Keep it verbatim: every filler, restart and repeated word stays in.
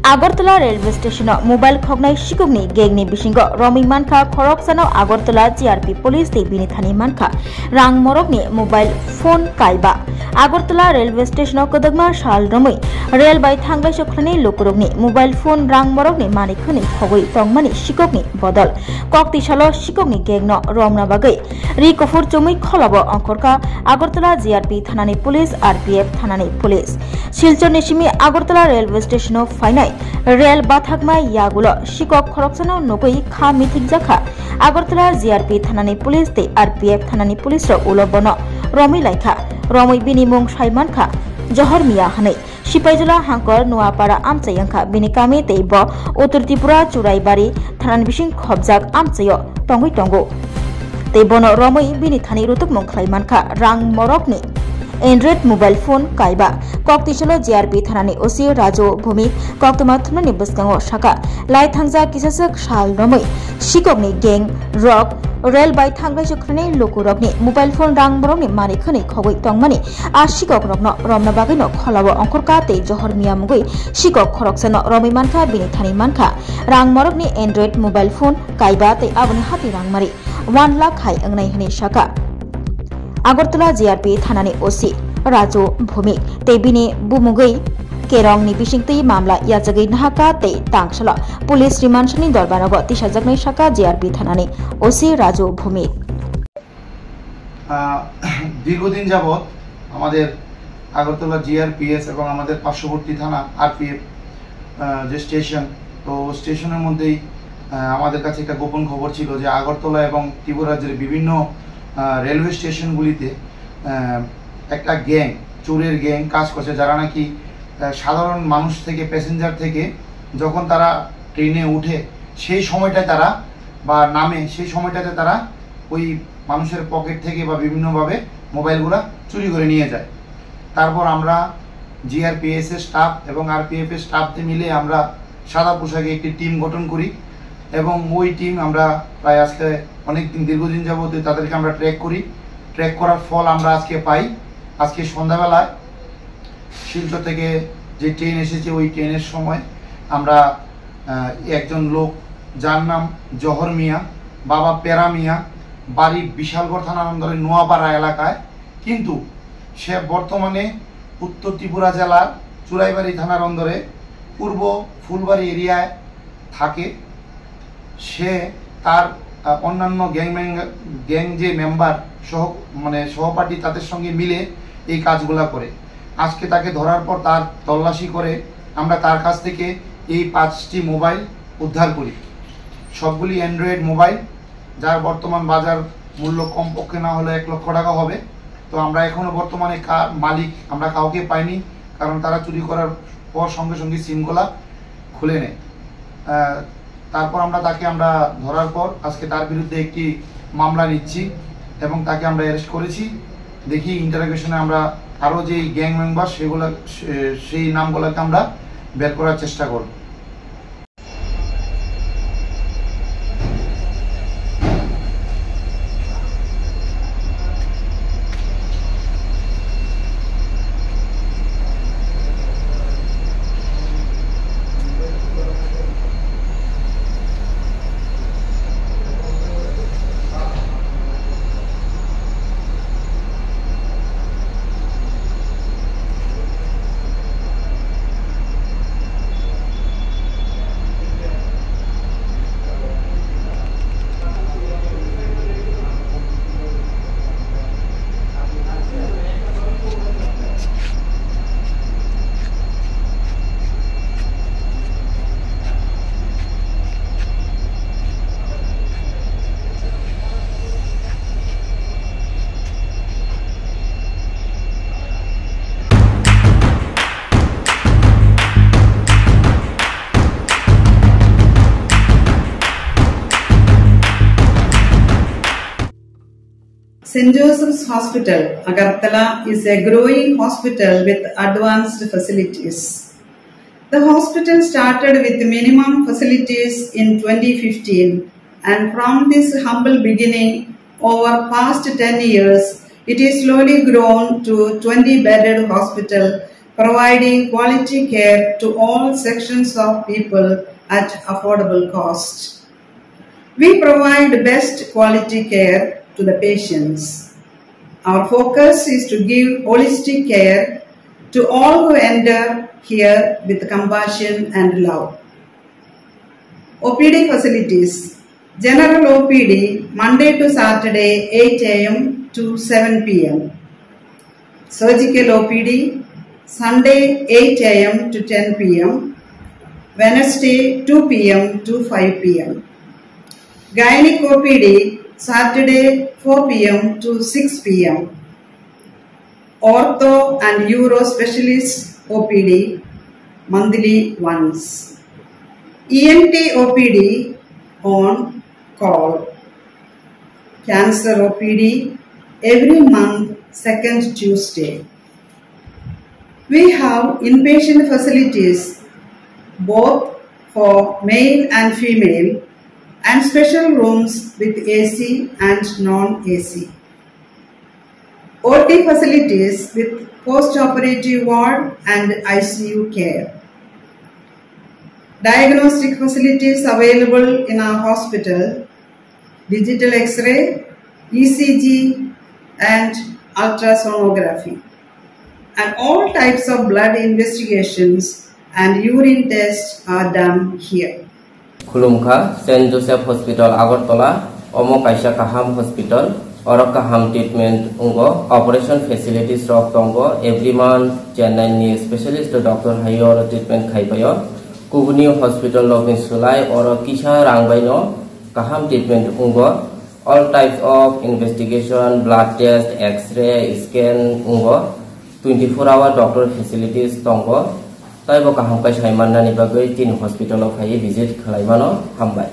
Agartala railway station-o mobile khoknai sikokni gang-ni bisingo romwi mankha khoroksano Agartala G R P police tei bini thani mankha rang morokni mobile phone kaiba. Agartala railway station-o kwdwkma sal romwi rail bai thanglai sokhlainai lukurokni mobile phone rang morokni manwi khwnwi khogwi tongmani sikokni bodol koktisalo sikokni gang-no romna bagwi ri kuphur chumwi kholabo ongkhorkha Agartala G R P thanani police, R P F thanani police. Silchorni simi Agartala railway station-o phainai rail bathakma yagulo sikok khoroksano nugwi kha mithikjakha. Agartala G R P thanani police tei R P F thanani police rok ulo bono romwi laikha. Romwi bini mung sai mankha Johor Mia hwnwi. Sipaijula hangkor Nuapara amchai wngkha bini kami tei bo Uttor Tripura Churaibari thanani bising khobjak amchaio tongwi tongo. Tei bono romwi bini thani rutukmung khlai mankha rang morokni Android mobile phone kaiba. Koktisalo G R P thanani O C Raju Bhumik koktwma thumnani bwskango saka, lai thangjak kisaswk sal romwi sikokni gang rok rail bai thanglai sokhlainai lukurokni mobile phone rang borokni manwi khwnwi khogwi tongmani a sikokrokno romna bagwino kholao ongkhorkha tei Johor Mia mungwi sikok khoroksano romwi mankha bini thani mankha rang morokni Android mobile phone kaiba tei aboni hati rangmari one lakh hai wngnai hwnwi saka. Agartala G R P thanani O C Raju Bhumik tei bini bumungwi kerongni bisingtwi mamla yachagwi nahaka tei tangsalo police remand-ni dorbarogo tisajaknai saka G R P thanani O C Raju Bhumik. আহ, দীর্ঘদিন যাবৎ আমাদের আগরতলা জিআরপিএস এবং আমাদের পার্শ্ববর্তী থানা আরপিএফ, আহ, যে স্টেশন, তো স্টেশনের মধ্যেই, আহ, আমাদের কাছে একটা গোপন খবর ছিল যে আগরতলা এবং ত্রিপুরা রাজ্যের বিভিন্ন, আহ, রেলওয়ে স্টেশনগুলিতে, আহ, একটা গ্যাং, চোরের গ্যাং কাজ করছে, যারা নাকি, আহ, সাধারণ মানুষ থেকে, প্যাসেঞ্জার থেকে যখন তারা ট্রেনে উঠে, সেই সময়টায় তারা বা নামে, সেই সময়টাতে তারা ওই মানুষের পকেট থেকে বা বিভিন্নভাবে মোবাইলগুলা চুরি করে নিয়ে যায়। তারপর আমরা জিআরপিএস এর স্টাফ এবং আরপিএফ এর স্টাফদের মিলে আমরা সাদা পোশাকে একটি টিম গঠন করি এবং ওই টিম আমরা প্রায় আজকে অনেক দিন, দীর্ঘদিন যাবত তাদেরকে আমরা ট্র্যাক করি। ট্র্যাক করার ফল আমরা আজকে পাই। আজকে সন্ধ্যাবেলায় শিলচর থেকে যে ট্রেন এসেছে, ওই ট্রেনের সময় আমরা, আহ, একজন লোক, যার নাম জহর মিয়া, বাবা পেরা মিয়া, বাড়ি বিশালগড় থানার অন্দরে নোয়াপাড়া এলাকায়, কিন্তু সে বর্তমানে উত্তর ত্রিপুরা জেলার চুরাইবাড়ি থানার অন্দরে পূর্ব ফুলবাড়ি এরিয়ায় থাকে। সে তার, আহ, অন্যান্য গ্যাং ম্যাং-, গ্যাং যে মেম্বার সহ, মানে সহপাঠী, তাদের সঙ্গে মিলে এই কাজগুলা করে। আজকে তাকে ধরার পর তার তল্লাশি করে আমরা তার কাছ থেকে এই পাঁচটি মোবাইল উদ্ধার করি। সবগুলি অ্যান্ড্রয়েড মোবাইল, যার বর্তমান বাজার মূল্য কমপক্ষে না হলে এক লক্ষ টাকা হবে। তো আমরা এখনো বর্তমানে কা-, মালিক আমরা কাউকে পাইনি, কারণ তারা চুরি করার পর সঙ্গে সঙ্গে সিমগুলা খুলে নেয়। আহ, তারপর আমরা তাকে, আমরা ধরার পর আজকে তার বিরুদ্ধে একটি মামলা নিচ্ছি এবং তাকে আমরা অ্যারেস্ট করেছি। দেখি ইন্টারোগেশনে আমরা আরও যেই গ্যাং মেম্বার সেগুলো, সে-, সেই নামগুলোকে আমরা বের করার চেষ্টা করব। Saint Joseph's Hospital, Agartala is a growing hospital with advanced facilities. The hospital started with minimum facilities in twenty fifteen, and from this humble beginning, over past ten years, it is slowly grown to twenty bedded hospital providing quality care to all sections of people at affordable cost. We provide best quality care to the patients. Our focus is to give holistic care to all who enter here with compassion and love. O P D facilities. General O P D, Monday to Saturday, eight a m to seven p m. Surgical O P D, Sunday, eight a m to ten p m, Wednesday, two p m to five p m. Gynec O P D, Saturday, four p m to six p m. Ortho and Uro Specialist O P D, monthly once. E N T O P D on call. Cancer O P D every month, second Tuesday. We have inpatient facilities both for male and female and special rooms with A C and non-A C. O T facilities with post-operative ward and I C U care. Diagnostic facilities available in our hospital, digital X-ray, E C G, and ultrasonography. And all types of blood investigations and urine tests are done here. Khulumkha, Saint Joseph Hospital, Agartala. Omo kaisa kaham hospital. Oro kaham treatment wngo. Operation facilities rok tongo. Every month Chennai ni specialist doctor hai oro treatment khai paio. Kubuni hospital rokni sulai oro kisa rang baino kaham treatment wngo. All types of investigation, blood test, X-ray, scan wngo. Twenty four hour doctor facilities tongo. Taibo kaham kai sai mannani bagwi chini hospital o phaiwi visit khlai mano. Hambai.